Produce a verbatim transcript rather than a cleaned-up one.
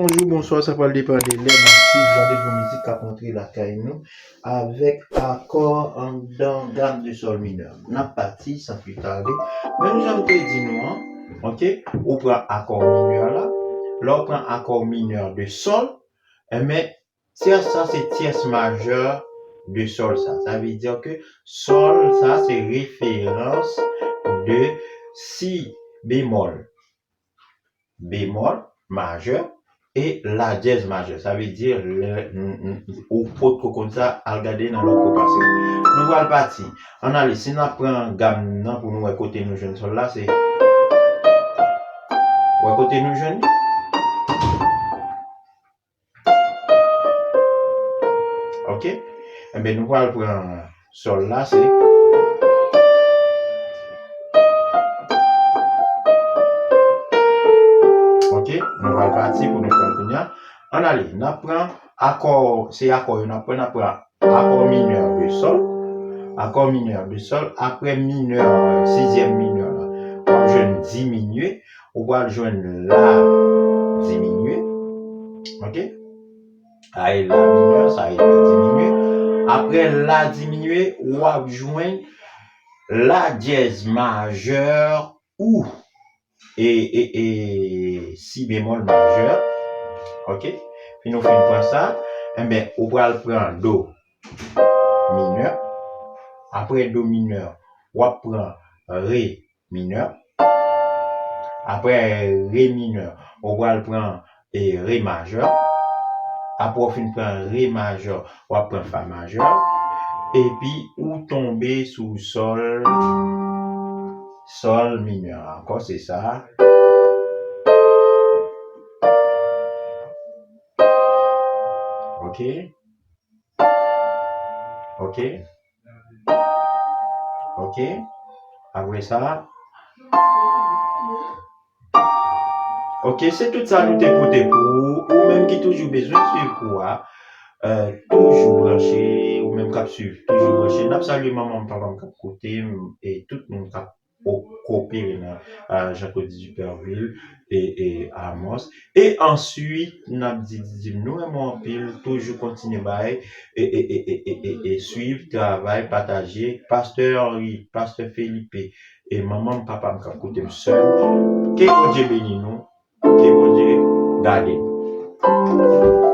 Toujou bonswa, sa pral depann de lè n ap swiv randevou mizik k ap rantre lakay nou avèk akò anndan gam de sòl minè. N ap pati san pli tade, menm jan m te di nou an, oke, ou pran akò minè la, lè w pran akò minè de sòl, enben, tyès sa se tyès majè de sòl sa. Sa vle di ke sòl sa se referans de si bemòl, bemòl majè e la dyèz majè. Sa vle di lè n- n- ou potko konn sa, al gade nan lòt kou pase. Nou pral pati. Ann ale, si n ap pran gam nan pou nou wè kote nou jwenn sòl la, se wè kote nou jwenn li. Oke? Enben, nou pral pran sòl la, se. Oke? Nou pral pati pou nou pran kounye a. Ann ale, n ap pran akò, se akò yo n ap pran, n ap pran akò minè de sòl, akò minè de sòl, apre minè, sizyèm minè la, w ap jwenn diminye, ou pral jwenn la diminye, oke? Sa e la minè, sa e la diminye. Apre la diminye, w ap jwenn la dyèz majè ou e, e, e si bemòl majè. Oke? Fin ou fin pran sa, enben, ou pral pran do minè. Apre do minè, w ap pran re minè. Apre re minè, ou pral pran e re majè. Apre w fin pran re majè, w ap pran fa majè. Epi ou tonbe sou sòl, sòl minè. Ankò, se sa. Oke? Oke? Oke? Apre sa, oke, se tout sa nou te pote pou ou. Ou menm ki toujou bezwen swiv kou a, eh, toujou branche. Ou menm k ap swiv, toujou branche. N ap salye manman m, papa m k ap koute m, e tout moun k ap o- koopere nan, ah, Jean Claude Duperville e, e Amos. E answit, n ap di Didim, nou renmen w anpil, toujou kontinye bay e, e, e, e, e, e, e swiv, travay, pataje. Pastè Henry, Pastè Felipe, e manman m, papa m k ap koute m, sè m, ke Bondye beni nou, ke Bondye gade nou.